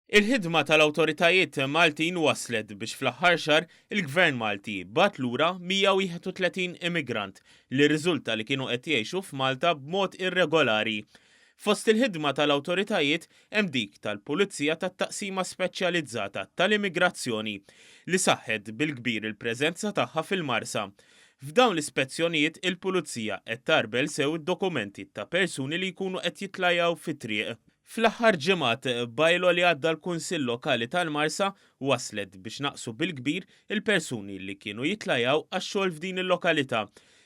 Il-ħidma tal-awtoritajiet Maltin wasslet biex fl-aħħar xahar il-Gvern Malti bagħat lura 131 immigrant li rriżulta li kienu qed jgħixu f'Malta b'mod irregolari. Fost il-ħidma tal-awtoritajiet hemm dik tal-Pulizija tat-Taqsima Speċjalizzata tal-Immigrazzjoni li saħħet bil-kbir il-preżenza tagħha fil-Marsa. F'dawn l-ispezzjonijiet il-Pulizija qed tgħarbel sew id-dokumenti ta' persuni li jkunu qed jitlajjaw fit-triq. Fl-aħħar ġimgħat, bylaw li għadda l-Kunsill Lokali tal-Marsa wasslet biex naqsu bil-kbir il-persuni li kienu jitlajjaw għax-xogħol f'din il-lokalità.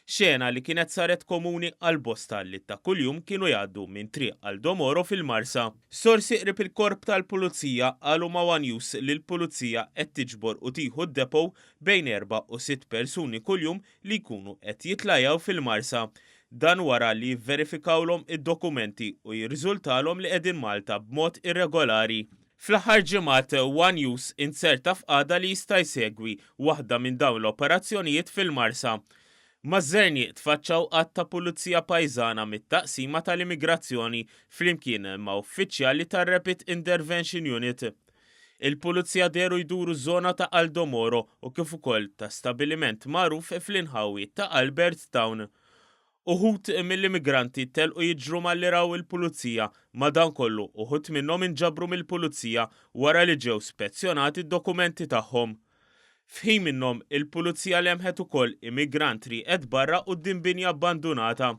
Xena li kienet saret komuni għal bosta li ta' kuljum kienu jgħaddu minn Triq Aldo Moro fil-Marsa. Sorsi qrib il-Korp tal-Pulizija qalu ma' one News li l-Pulizija qed tiġbor u tieħu d-depot bejn erba' u sitt persuni kuljum li jkunu qed jitlajjaw fil-Marsa. Dan wara li jivverifikawlhom id-dokumenti u jirriżultalhom li qegħdin Malta b'mod irregolari. Fl-aħħar ġimgħat, one News inzerta f'qagħda li jista' jsegwi waħda minn dawn l-operazzjonijiet fil-Marsa. Maż-żerniq tfaċċaw għadd ta' pulizija pajżana mit-Taqsima tal-Immigrazzjoni flimkien ma' uffiċjali tar-Rapid Intervention Unit. Il-Pulizija dehru jduru ż-żona ta' Aldo Moro u kif ukoll ta' stabiliment magħruf fl-inħawi ta' Albert Town. Uħud mill-immigranti telqu jiġru malli raw il-Pulizija, madankollu uħud minnhom inġabru mill-Pulizija wara li ġew spezzjonati d-dokumenti tagħhom. F'ħin minnhom, il-Pulizija lemħet ukoll immigrant rieqed barra quddiem binja abbandunata.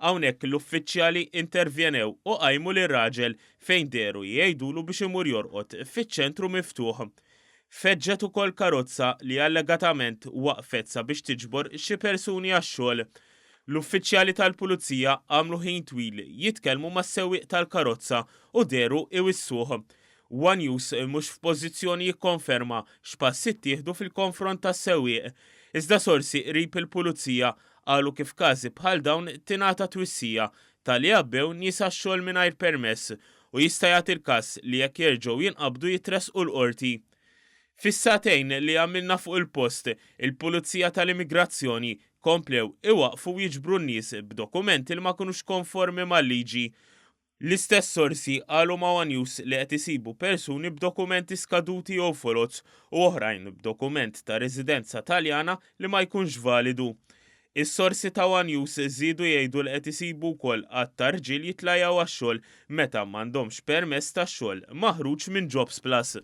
Hawnhekk l-uffiċjali intervjenew u qajmu lir-raġel fejn dehru jgħidulu biex imur jorqod fiċ-ċentru miftuħ. Feġġet ukoll karozza li allegatament waqfet sabiex tiġbor xi persuni għax-xogħol. L-uffiċjali tal-Pulizija għamlu ħin twil jitkellmu mas-sewwieq tal-karozza u dehru iwissuh. One News mhux f'pożizzjoni jikkonferma x'passi ttieħdu fil-konfront tas-sewwieq, iżda sorsi qrib il-Pulizija qalu kif f'każi bħal dawn tingħata twissija talli għabbew nies għax-xogħol mingħajr permess u jista' jagħti l-każ li jekk jerġgħu jinqabdu jitressqu l-Qorti. Fis-sagħtejn li għamilna fuq il-post, il-Pulizija tal-Immigrazzjoni komplew iwaqqfu u jiġbru n-nies b'dokumenti li ma kinux konformi mal-liġi. L-istess sorsi qalu ma' one News li qed isibu persuni b'dokumenti skaduti jew foloz u oħrajn b'dokument ta' residenza Taljana li ma jkunx validu. Is-sorsi ta' one News żiedu jgħidu li qed isibu wkoll għadd ta' rġiel jitlajjaw għax-xogħol meta m'għandhomx permess tax-xogħol maħruġ minn Jobsplus.